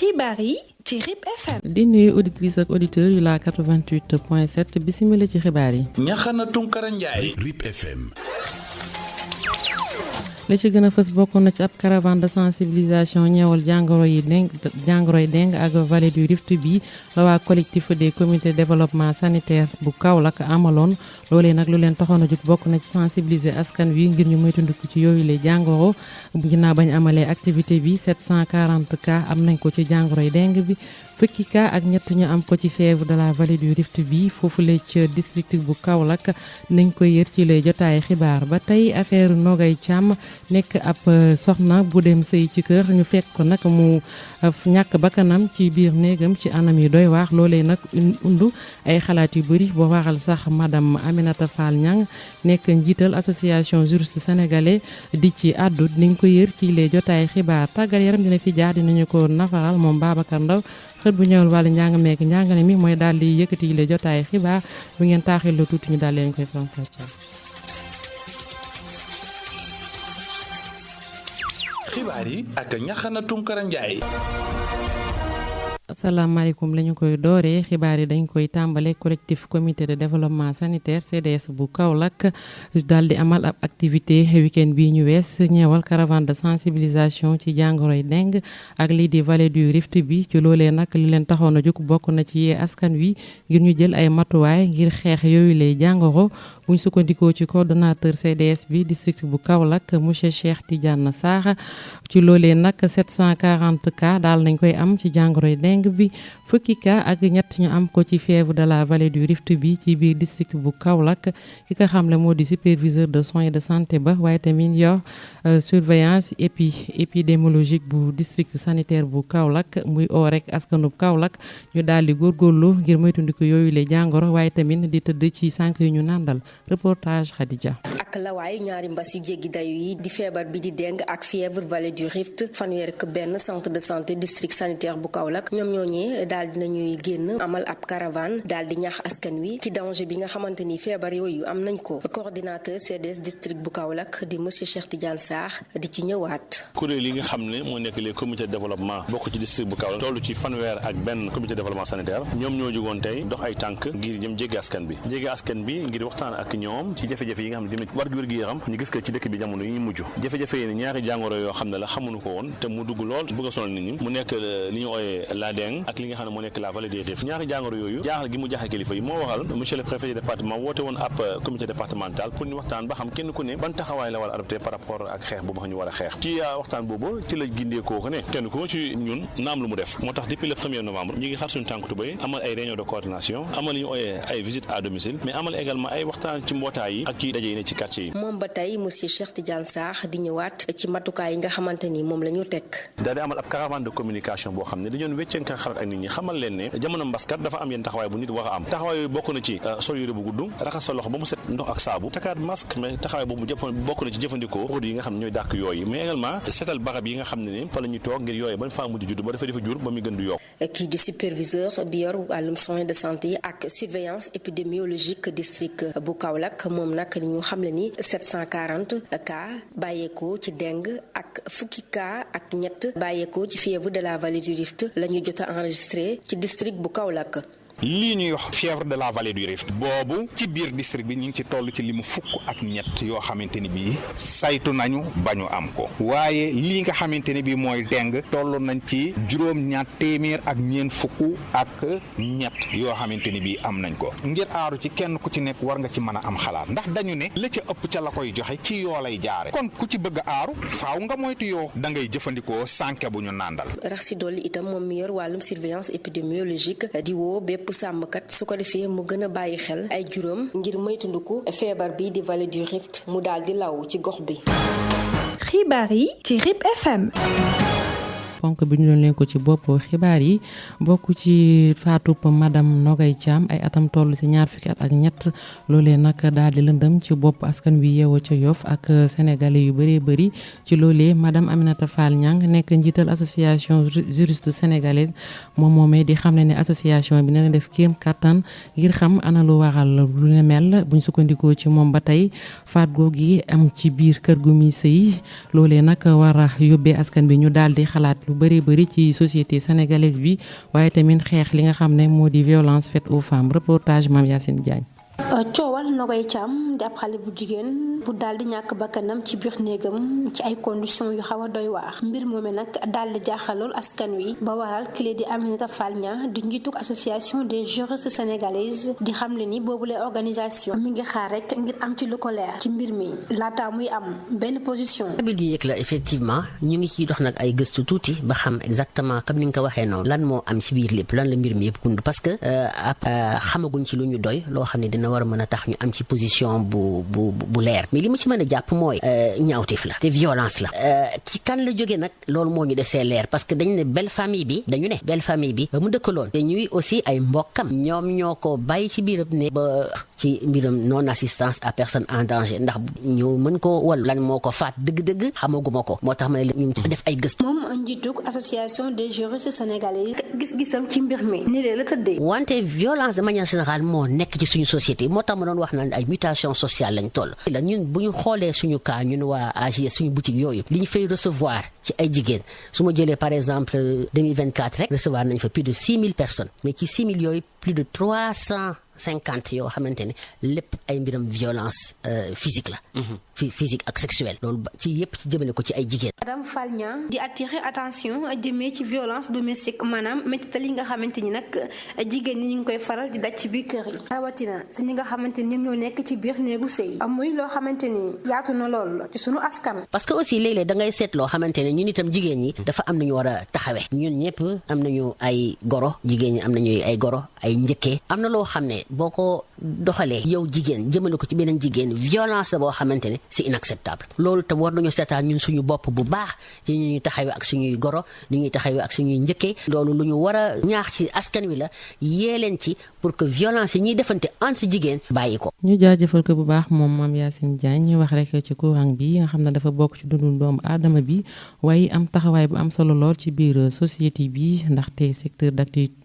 xibaar yi ci RIP FM. di nuyu auditrices ak auditeurs yu la 88.7 bisimila ci xibaar yi. Ñaxana Tunkara Njaay RIP FM. li ci gën a fës bokk na ci ab caravane de sensibilisation ñeewal jàngoroy deng ak vallée du Rift bi la waa collectif des comités de développement sanitaire bu Kaolack amaloon loolee nag lu leen taxoon a jóg bokk na ci sensibiliser askan wi ngir ñu moytandiku ci yooyu le jàngoro ginnaaw bañ amalee activité bi 740 cas am nañ ko ci jàngoroy deng bi fukki cas ak ñett ñu am ko ci fièvre de la vallée du Rift bi foofu la ci district bu Kaolack nañ koy yër ci lay jotaay xibaar ba tey affaire Nogay Thiam nekk ab soxna bu dem sëy ci kër ñu fekk ko nag mu ñàkk bakkanam ci biir néegam ci anam yi doy waax loolee nag undu ay xalaat yu bëri boo waxal sax madame Aminata Fall Niang nekk njiital association juriste sénégalais di ci àddu nañ ko yër ci lay jotaay xibaar tàggat yaram dina fi jaar dinañu ko nafaral moom Babacar Ndaw xët bu ñëwal wàllu njàng meek njàngale mi mooy daal di yëkkati lay jotaay xibaar bu ngeen taaxil la tuuti ñu daal leen koy faram-fàcceel. xibaar yi ak Ñaxana Tunkara Njaay. asalaamaaleykum la ñu koy dooree xibaar yi dañ koy tàmbale collectif comité de développement sanitaire CDS bu Kaolack daal di amal ab activité week-end bii ñu wees ñeewal caravane de sensibilisation ci jàngoroy deng ak lii di vallée du Rift bi ci loolee nag li leen taxoon a jóg bokk na ci yee askan wi ngir ñu jël ay matuwaay ngir xeex yooyu lay jàngoro buñ sukkandikoo ci coordonnateur CDS bi district bu Kaolack monsieur Cheikh Tidiane Sarr ci loolee nag 740 cas daal nañ koy am ci jàngoroy deng bi fukki cas ak ñett ñu am ko ci fièvre de la vallée du Rift bi ci biir district bu Kaolack ki ko xamle moo di superviseur de soins et de santé ba waaye tamit yor surveillance épidémiologique bu district sanitaire bu Kaolack muy oo rek askanub Kaolack ñu daal di góorgóorlu ngir moytandiku yooyu le jàngoro waaye tamit di tëdd ci sànq yu ñu nàndal reportage Khadija. ak lawaayu ñaari mbas yu jéggi dayu yi di feebar bi di deng ak fièvre vallée du Rift fanweer ak benn centre de santé district sanitaire bu Kaolack ñoom ñooñee daal di nañuy génn amal ab caravane daal di ñaax askan wi ci danger bi nga xamante ni feebar yooyu am nañ ko coordinateur CDS district bu Kaolack di monsieur Cheikh Tidiane Sarr di ci ñëwaat. kuréel yi nga xam ne moo nekk les comités de développement bokk ci district bu Kaolack toll ci fanweer ak benn comité de développement sanitaire ñoom ñoo jógoon tey dox ay tànk ngir jëm jéggi askan bi ngir waxtaan ak ñoom ci jafe-jafe yi nga xam ne jëm war wér gi yaram ñu gis ko ci dëkk bi jamono yi ñu mujj jafe-jafe yi ñaari jàngoro yoo xam ne la xamuñu ko woon te mu dugg lool bëgg a sonal nit ñi mu nekk li ñu ooyee la deng ak li nga xam ne moo nekk la vallée des Rift ñaari jàngoro yooyu jaaxal gi mu jaaxal kilifa yi moo waxal monsieur le préfet du département woote woon ab comité départemental pour ñu waxtaan ba xam kenn ku ne ban taxawaay la war a adopté par rapport ak xeex bu ma xam ñu war a xeex ci waxtaan boobu ci la gindee kooku ne kenn ku ci ñun naam lu mu def moo tax depuis le 1er novembre ñu ngi xar suñu tànk tubéy amal ay réunion de coordination amal li ñu ooyee ay visite à domicile mais amal également ay waxtaan ci mbootaay yi ak ci daje yi ne ci quartier yi. moom ba tey monsieur Cheikh Tidiane Sarr di ñëwaat ci matukaay yi nga xamante ni moom la ñu teg. daal di amal ab caravane de communication boo xam ne dañoon wécceenka xalaat ak nit ñi xamal leen ne jamono mbaskat dafa am yenn taxawaay bu nit war a am taxawaay yooyu bokk na ci sol yére bu gudd raxas sa loxo ba mu set ndox ak saabu takaat masque mais taxawaay boobu bokk na ci jëfandikoo produit yi nga xam ne ñooy dàq yooyu mais également seetal barab yi nga xam ne fa la ñuy toog ngir yooyu bañ faa mujj judd ba dafay dafa jur ba muy gën du yokk. kii di superviseur bi yor wàllum soins de santé ak surveillance épidémiologique district bu Kaolack moom nag li ñu xamle ni 740 cas bàyyeekoo ci deng ak fukki cas ak ñett bàyyeekoo ci fièvre de la vallée du Rift la ñu jot a enregistré ci district bu Kaolack. lii ñuy wax fièvre de la vallée du Rift boobu ci biir district bi ñu ngi ci toll ci limu fukk ak ñett yoo xamante ni bii saytu nañu ba ñu am ko waaye lii nga xamante ni bii mooy deng toll nañ ci juróom-ñaar téeméer ak ñeent fukk ak ñett yoo xamante ni bii am nañ ko ngir aaru ci kenn ku ci nekk war nga ci mën a am xalaat ndax dañu ne la ca ëpp ca la koy joxe ci yoo lay jaare kon ku ci bëgg a aaru faaw nga moytu yoo da ngay jëfandikoo sànke bu ñu nàndal. rax si dolli itam moom mi yor wàllum surveillance épidémiologique di woo bépp sàmmkat su ko defee mu gën a bàyyi xel ay juróom ngir moytandiku feebar bi di vallée du Rift mu daal di law ci gox bi. xibaar yi ci RIP FM. ponk bi ñu doon leen ko ci bopp xibaar yi bokk ci faatu madame Nogay Thiam ay atam toll ci ñaar fukki at ak ñett loolee nag daal di lëndëm ci bopp askan wi yeewoo ca Yoff ak sénégalais yu bëree bëri ci loolee madame Aminata Fall Niang nekk njiital association juriste sénégalaise moom moomee di xam ne association bi nee na def kéem kattan ngir xam ana lu waral lu ne mel buñ sukkandikoo ci moom ba tey faat googu am ci biir kër gu muy sëy loolee nag war a yóbbee askan bi ñu daal di xalaat lu bëri ci société sénégalaise bi waaye tamit xeex li nga xam ne moo di violence faite aux femmes reportage Mame Yacine Diagne. coowal Nogoy Thiam di ab xale bu jigéen bu daal di ñàkk bakkanam ci biir néegam ci ay conditions yu xaw a doy waar mbir moome nag daal di jaaxalool askan wi ba waral kile di Aminata Fall Niang di njiituk association des juristes sénégalaises di xamle ni boobule organisation mi ngi xaar rek ngir am ci lu ko leer ci mbir mi laata muy am benn position. bi ñu yëg la effectivement ñu ngi ciy dox nag ay gëstu tuuti ba xam exactement comme ni nga ko waxee noonu lan moo am ci biir lépp lan la mbir mi yëpp gund parce que xamaguñ ci lu ñu doy loo xam ne dina war a mën a tax ñu am ci position bu leer mais li mu ci mën a jàpp mooy ñaawteef la te violence la ci kan la jógee nag loolu moo ñu desee leer parce que dañu ne belle famille bi mu dëkkaloon te ñuy aussi ay mbokkam ñoom ñoo ko bàyyi ci biiram ne ba ci mbiram non assistance à personne en danger ndax ñu mën ko wal lan moo ko faat dëgg-dëgg xamaguma ko moo tax ma ne ñu ngi def ay gëstu. moom njiitug association des juristes sénégalais gis-gisam ci mbir mi ni lee la tëddee. wante violence de manière générale moo nekk ci suñu société moo tax ma doon wax naan ay mutation sociale lañ toll. la ñun bu ñu xoolee suñu cas ñun waa AGS suñu boutique yooyu li ñu fay recevoir ci ay jigéen su ma jëlee par exemple 2024 rek recevoir nañ fa plus de 6000 personnes mais ci 6000 yooyu plus de 350 yoo xamante ne lépp ay mbiram violence physique la. physique ak sexuelle loolu ci yépp ci jëmale ko ci ay jigéen. Madame Fall Niang di attirer attention jëmee ci violence domestique maanaam métital yi nga xamante ni nag jigéen ñi ñu ngi koy faral di daj ci biir kër yi rawatina si ñi nga xamante ni ñoom ñoo nekk ci biir néegu sëy muy loo xamante ni yaatu na lool ci sunu askan. parce que aussi léeg-léeg da ngay seet loo xamante ne ñun itam jigéen ñi dafa am nañu war a taxawee ñun ñëpp am nañu ay goro jigéen ñi am nañu ay goro ay njëkkee am na loo xam ne boo ko doxalee yow jigéen jëmale ko ci beneen jigéen violence la boo xamante ne c'est inacceptable loolu tam war nañu seetaan ñun suñu bopp bu baax ci ñu ñuy taxawee ak suñuy goro ñu ñuy taxawee ak suñuy njëkkee loolu lu ñu war a ñaax ci askan wi la yee leen ci pour que violence yi ñuy defante entre jigéen bàyyi ko. ñu jaajëfal ko bu baax moom Mame Yacine Diagne ñu wax rek ci courant bi nga xam ne dafa bokk ci dundu doomu aadama bi waaye am taxawaay bu am solo lool ci biir société bi ndaxte secteur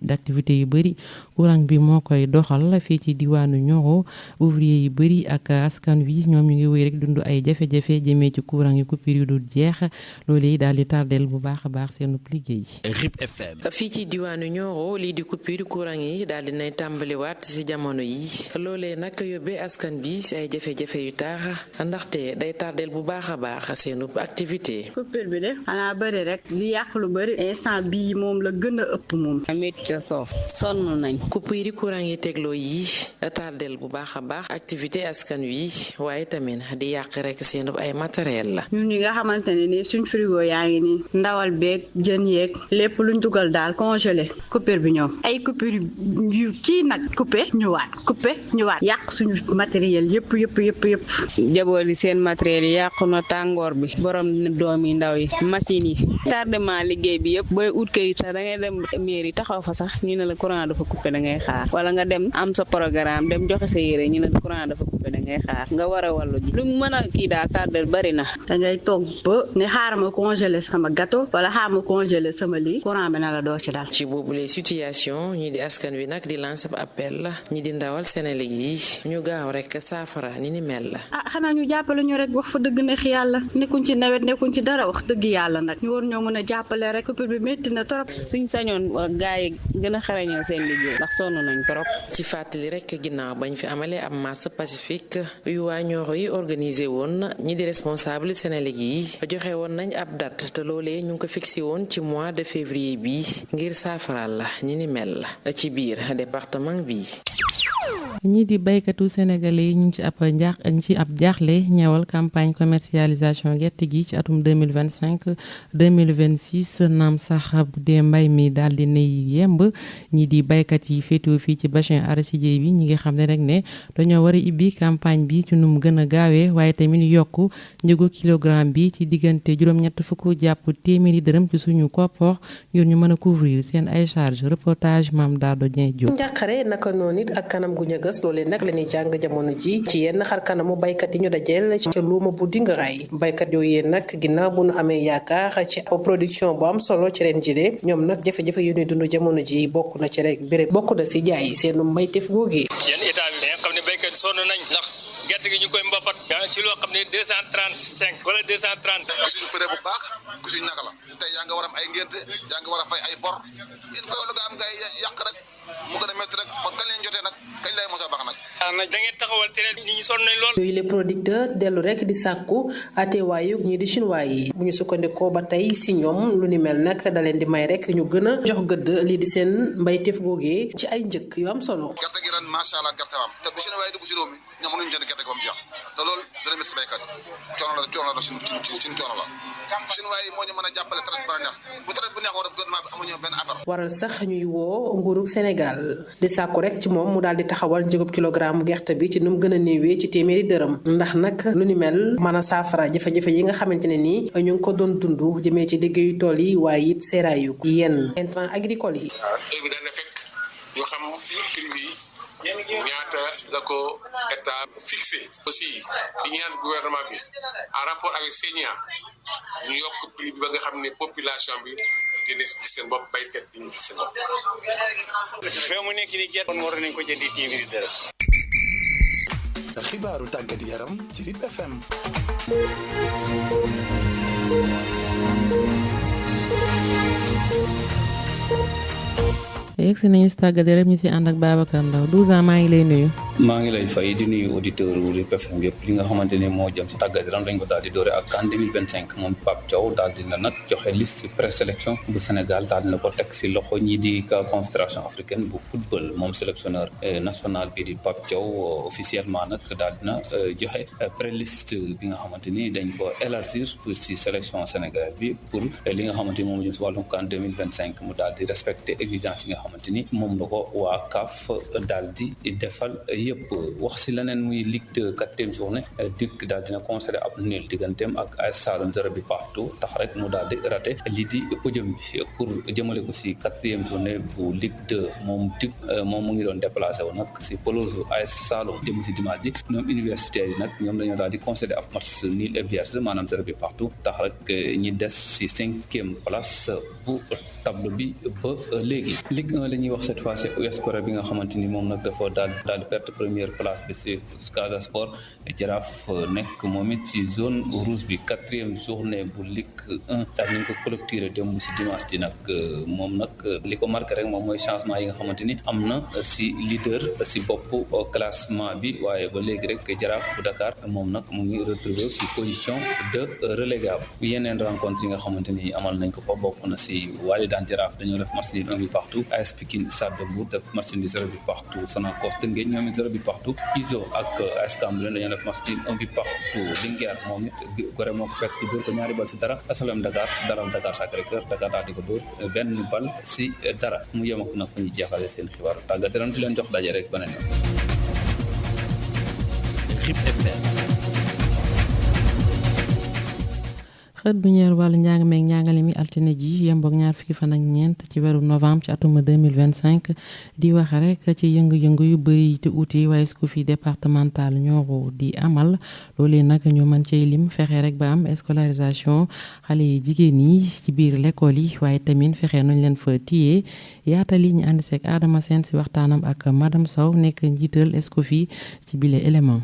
d'activité yu bëri courant bi moo koy doxal fii ci diwaanu Nioro ouvrier yu bëri ak askan wi ñoom ñu ngi wéy rek dund ay jafe-jafe jëmee ci courant yu coupure yu dul jeex loolu yi daal di tardel bu baax a baax seen liggéey. RIP FM. fii ci diwaanu Nioro lii di coupure courant yi daal di nay tàmbaliwaat ci jamono yi loolee nag yóbbee askan bi ci ay jafe-jafe yu tax ndaxte day tardel bu baax a baax seen activité. coupure bi de xanaa bëri rek li yàq lu bëri instant bii moom la gën a ëpp moom. métti ca soof sonn nañ. coupure courant yi tegloo yi tardel bu baax a baax activité askan wi waaye tamit di yàq rek seen ay matériel la. ñun ñi nga xamante ne ni suñ frigo yaa ngi nii ndawal beeg jën yeeg lépp luñ dugal daal congelé coupure bi ñoom ay coupure yu kii nag coupé ñëwaat yàq suñu matériel yëpp. jaboot yi seen matériel yi yàqu na tàngoor bi borom doom yi ndaw yi machine yi tardement liggéey bi yëpp booy ut kayit sax da ngay dem mairie taxaw fa sax ñu ne la courant dafa coupé da ngay xaar wala nga dem am sa programme dem joxe sa yére ñu ne la courant dafa coupé da ngay xaar nga war a wallu ji lu mu mën a kii daal tardel bari na. da ngay toog ba ne xaaral ma congelé sama gâteau wala xaaral ma congelé sama lii courant bi na la doo ci dal. ci boobule situation ñi di askan wi nag di lancer appel ñi di ndawal Sénégal yi ñu gaaw rek saafara ni mel la. xanaa ñu jàppale ñu rek wax fa dëgg neex yàlla nekkuñ ci nawet nekkuñ ci dara wax dëgg yàlla nag ñu war ñoo mën a jàppale rek coupure bi métti na trop. suñ sañoon gaa yi gën a xarañal seen liggéey ndax sonn nañ trop. ci fàttali rek ginnaaw bañ fi amalee am marche pacifique yu waa Nioro yi organisé woon ñi di responsable Sénégal yi joxe woon nañ ab date te loolee ñu ngi ko fixé woon ci mois de février bi ngir saafaral la ni mel la ci biir département bi. ñii di baykatu sénégalais yi ñu ngi ci ab jaaxle ñëwal campagne commercialisation gerte gi ci atum 2025-2026 naam sax bu dee mbay mi daal di nay yemb ñii di baykat yi féetewoo fii ci bassin arachidier bi ñi ngi xam ne rek ne dañoo war a ibbi campagne bi ci nu mu gën a gaawee waaye tamit yokku njëgu kilogramme bi ci diggante juróom-ñett fukk jàpp téeméeri dërëm ci suñu koppoor ngir ñu mën a couvrir seen ay charge reportage Mame Dado Dieng Diop. njàqare naka noonu it ak kanam gu ñëgës loolee nag la ñuy jàng jamono ji ci yenn xar kanamu baykat yi ñu dajeel ci luuma bu Dingaraay baykat yooyu nag ginnaaw bu nu amee yaakaar ci production bu am solo ci ren jile ñoom nag jafe-jafe yu ñuy dund jamono ji bokk na ci rek béréb bokk na si jaay seenu mbayteef googi yéen état bi nga xam ne baykat sonn nañ ndax gerte gi ñu koy mbapat ci loo xam ne 235 wala 230. gisuñu prix bu baax gisuñu naka la tey yaa nga war a am ay ngénte yaa nga war a fay ay bor il faut lu nga am ngay yàq rek mu gën a métti rek ba kañ leen jotee nag kañ lay mos a baax nag. da ngeen taxawal tere nit ñi sonn nañ lool. yooyu les producteurs dellu rek di sàkku ateewaayu ñii di chinois yi bu ñu sukkandikoo ba tey si ñoom lu ni mel nag da leen di may rek ñu gën a jox gëdd lii di seen mbayteef googee ci ay njëkk yu am solo. gerte gi ren macha allah gerte am te bu chinois yi dugg si réew mi ñoom mënuñu jënd gerte gi ba mu jeex te loolu dana métti béykat coono la suñu coono la chinois yi moo ñu mën a jàppale traite ba neex bu traite bu neexoon rek gouvernement bi amuñu benn affaire. waral sax ñuy woo nguurug Sénégal di sàkku rek ci moom mu daal di taxawal njëgub kilogramme gerte bi ci nu mu gën a néewee ci téeméeri dërëm ndax nag lu ni mel mën a saafara jafe-jafe yi nga xamante ne nii ñu ngi ko doon dund jëmee ci liggéeyu tool yi waaye it seeraayu yenn intrants agricoles yi. waaw bi dana fekk ñu xam fi prix bi ñaata la ko état fixé aussi di ñaan gouvernement bi en rapport avec Sénia ñu yokk prix bi ba nga xam ne population bi dina gis seen bopp baykat di gis seen bopp. fee mu nekk nii gerte war nañ ko jëndi téeméeri dërëm. xibaaru tàggat yaram ci RIP FM. yegg si nañu si tàggat yaram ñu si ànd ak Babacar Ndaw 12 ans maa ngi lay nuyu. maa ngi lay fay di nuyu auditeur wu RIP FM yëpp li nga xamante ni moo jëm si tàggat yaram dañ ko daal di doore ak CAN 2025 moom Pape Thiaw daal dina nag joxe liste présélection bu Sénégal daal dina ko teg si loxo ñii di confédération africaine bu football moom sélectionneur national bi di Pape Thiaw officiellement nag daal dina joxe préliste bi nga xamante ni dañ ko élargir pour si sélection sénégalaise bi pour li nga xamante ni moom jëm si wàllum CAN 2025 mu daal di respecter exigence yi nga xamante ni moom la ko waa CAF daal di defal yëpp wax si leneen muy Ligue 2 quatrième journée dikk daal dina concédé ab nul digganteem ak AS Saloum 0 bi partout tax rek mu daal di raté lii di podium bi pour jëmale ko si quatrième journée bu Ligue 2 moom mu ngi doon déplacé wu nag si pelouse AS Saloum dem si dimanche ji ñoom universitaires yi nag ñoom dañoo daal di concédé ab match nul et vierge maanaam 0 bi partout tax rek ñi des si 5e place bu tableau bi ba léegi. Ligue 1 la ñuy wax cette fois c'est US Corée bi nga xamante ni moom nag dafa daal di perte première place bi ci Casa Sport Jaraaf nekk moom it ci zone rouge bi 4e journée bu Ligue 1 daal nañ ko clôturer démb ci dimanche ji nag moom nag li ko marqué rek moom mooy changement yi nga xamante ni am na ci leader ci bopp classement bi waaye ba léegi rek Jaraaf bu Dakar moom nag mu ngi retrouver ci position de relégable yeneen rencontre yi nga xamante ni amal nañ ko fa bokk na ci Wally daan Jaraaf dañoo def match nul 1 bi partout AS Pikine Stade de Mbour def match nul 0 bi partout Sonacos Teungueth ñoom it 0 bi partout Izo ak AS Cambérène dañoo def match nul 1 bi partout Linguère moom it Gorée moo ko fekk di dóor ko ñaari bal ci dara Asalem Dakar dalal Dakar Sacré-Cœur Dakar daal di ko dóor benn bal ci dara mu yem ak nag ñu jeexale seen xibaar tàggat yaram di leen jox daje rek beneen yoon. RIP FM. xët bu ñeel wàllu njàng meeg njàngale mi altine ji yemboog ñaar fukki fan ak ñeent ci weeru novembre ci atum 2025 di wax rek ci yëngu-yëngu yu bëri te uti waaye SCOFI départemental Nioro di amal loolee nag ñu mën cay lim fexe rek ba am scolarisation xale yi jigéen yi ci biir l'école yi waaye tamit fexe nañ leen fa téye yaatal yi ñu ànd seeg Adama Sène si waxtaanam ak madame Sow nekk njiital SCOFI ci bile élément.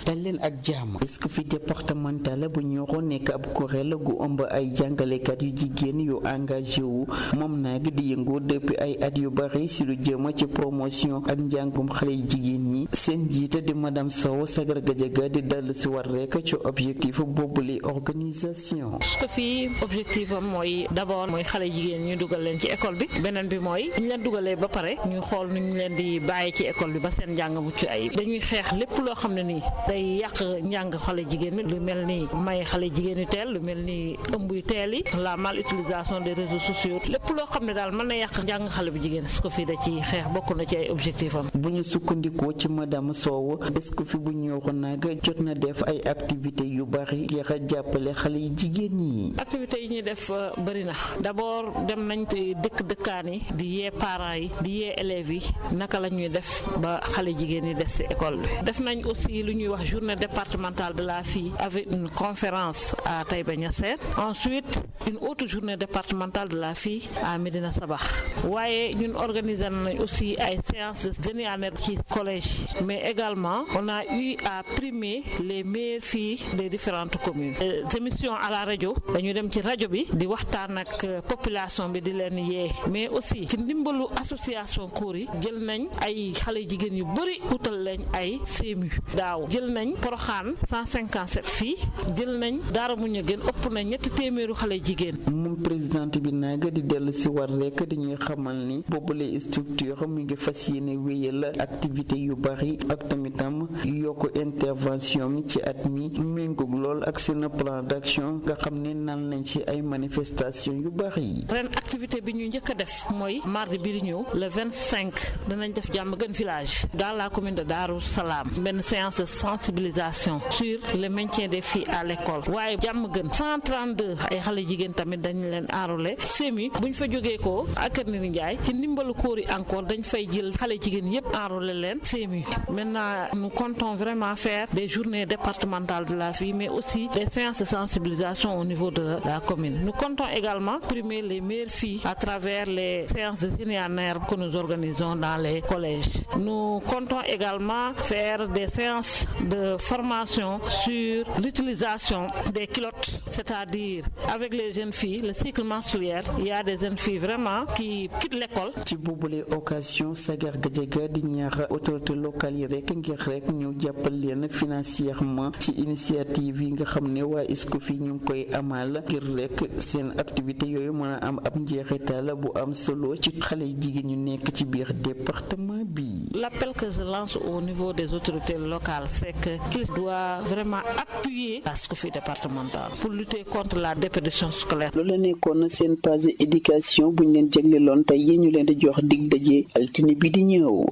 dal leen ak jàmm SCOFI départemental bu Nioro nekk ab kuréel gu ëmb ay jàngalekat yu jigéen yu engagé wu moom nag di yëngu depuis ay at yu bari si lu jëm ci promotion ak njàngum xale yu jigéen ñi seen jiite di madame Sow Sagar Gadiaga di dal si war rek ci objectif boobule organisation. SCOFI objectif am mooy d'abord mooy xale jigéen ñu dugal leen ci école bi beneen bi mooy ñu leen dugalee ba pare ñu xool nu ñu leen di bàyyi ci école bi ba seen njàng mucc ay dañuy xeex lépp loo xam ne nii day yàq njàng xale jigéen mi lu mel ni may xale jigéen yu teel lu mel ni ëmb yu teel yi la mal utilisation des réseaux sociaux lépp loo xam ne daal mën na yàq njàng xale bu jigéen SCOFI da ci xeex bokk na ci ay objectif am. bu ñu sukkandikoo ci madame Sow SCOFI bu Nioro nag jot na def ay activités yu bari ngir a jàppale xale yi jigéen ñi. activités yi ñuy def bëri na d'abord dem nañ te dëkkaan yi di yee parents yi di yee élèves yi naka la ñuy def ba xale jigéen ñi des ci école bi. def nañ aussi lu ñuy wax journée départementale de la fille avec une conférence à Taïba Niassène. Ensuite une autre journée départementale de la fille à Médina Sabax. waaye ñun organiser nañ aussi ay séances de généalogie ci collège, mais également on a eu à primer les meilleures filles des différentes communes. Les émissions à la radio dañu dem ci rajo bi di waxtaan ak population bi di leen yee, mais aussi ci ndimbalu association cour yi jël nañ ay xale jigéen yu bëri utal lañ ay CMU. daaw jël nañ Porokhane 157 filles, jël nañ Daara Mouniaguène ëpp na ñetti téeméeru xale jigéen. moom présidente bi nag di dellu si war rek dañuy xamal ni boobule structure mi ngi fas yéene wéyal activité yu bari ak tamitam yokk intervention ci at mi méngoog lool ak seen plan d'action nga xam ne naan nañ ci ay manifestation yu bari. ren activité bi ñu njëkk a def mooy mardi bi di ñëw le 25 danañ def Diamaguène village dans la commune de Darou Salam benn séance de sensibilisation sur le maintien des filles à l'école. waaye Diamaguène 132 ay xale jigéen tamit dañ leen enrôler semi buñ fa jógee ko ak Kër Niri Ndiaye ci ndimbalu kóor yi encore dañ fay jël xale jigéen yépp enrôler leen semi. maintenant nous comptons vraiment faire des journées départementales de la fille, mais aussi des séances de sensibilisation au niveau de la commune. Nous comptons également primer les meilleures filles à travers les séances de généalogie que nous organisons dans les collèges. Nous comptons également faire des séances de formation sur l'utilisation des culottes, c'est-à-dire avec les jeunes filles, le cycle menstruel. Il y a des jeunes filles vraiment qui quittent l'école. ci boobule occasion Sagar Gadiaga di ñaax autorité locale yi rek ngir rek ñu jàppal leen financièrement ci initiative yi nga xam ne waa ISCOFI ñu ngi koy amal ngir rek seen activité yooyu mën a am ab njeexital bu am solo ci xale jigéen ñu nekk ci biir département bi. L'appel que je lance au niveau des autorités locales, c'est qu'ils doivent vraiment appuyer la ISCOFI départementale pour lutter contre la déperdition scolaire. loolu la nekkoon seen page éducation bu ñu leen jagleeloon tey yéen ñu leen di jox dig daje altine bi di ñëw.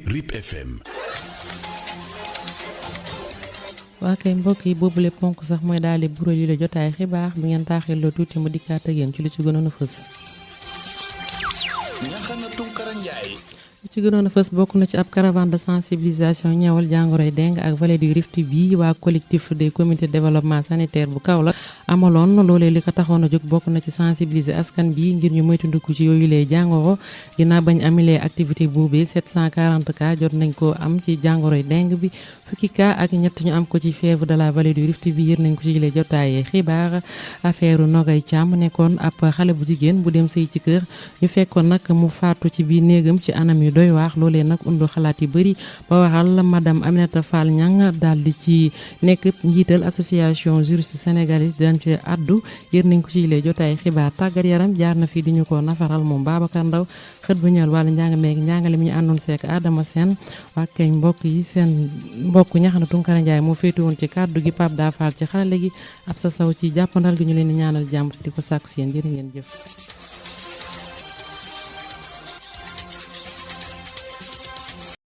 RIP FM. waa kay mbokk yi boobule ponk sax mooy daal di bureau yi la jotaay xibaar bi ngeen taaxee loo tuuti mu dikkaat ak yéen ci lu ci gënoon a fës. ci gënoon a fës bokk na ci ab caravane de sensibilisation ñeewal jàngoroy dengue ak vallée du Rift bi waa collectif des comités de développement sanitaire bu Kaolack amaloon loolee li ko taxoon a jóg bokk na ci sensibiliser askan bi ngir ñu moytandiku ci yooyu lee jàngoro ginnaaw bañ amilee activité boobee 740 cas jot nañ ko am ci jàngoroy dengue bi fukki cas ak ñett ñu am ko ci fièvre de la vallée du Rift bi yër nañ ko ci lee jotaayee xibaar affaire Nogay Thiam nekkoon ab xale bu jigéen bu dem sëy ci kër ñu fekkoon nag mu faatu ci biir néegam ci anam yu doy waax loolee nag undu xalaat yu bëri ba waxal madame Aminata Fall Niang daal di ci nekk njiital association juriste sénégalaise dañ ci addu yër nañ ko ci lee jotaay xibaar tàggat yaram jaar na fi di ñu ko nafaral moom Babacar Ndaw xët bu ñëwal wàllu njàng meeg njàngale mi ñu àndoon seek Adama Sène waa keñ mbokk yi seen mbokk ñaxana Tunkara Njaay moo féetu woon ci kàddu gi Pape Da Fall ci xarale gi ab sa saw ci jàppandal gi ñu leen di ñaanal jàmm di ko sàkku si yéen jërë ngeen jëf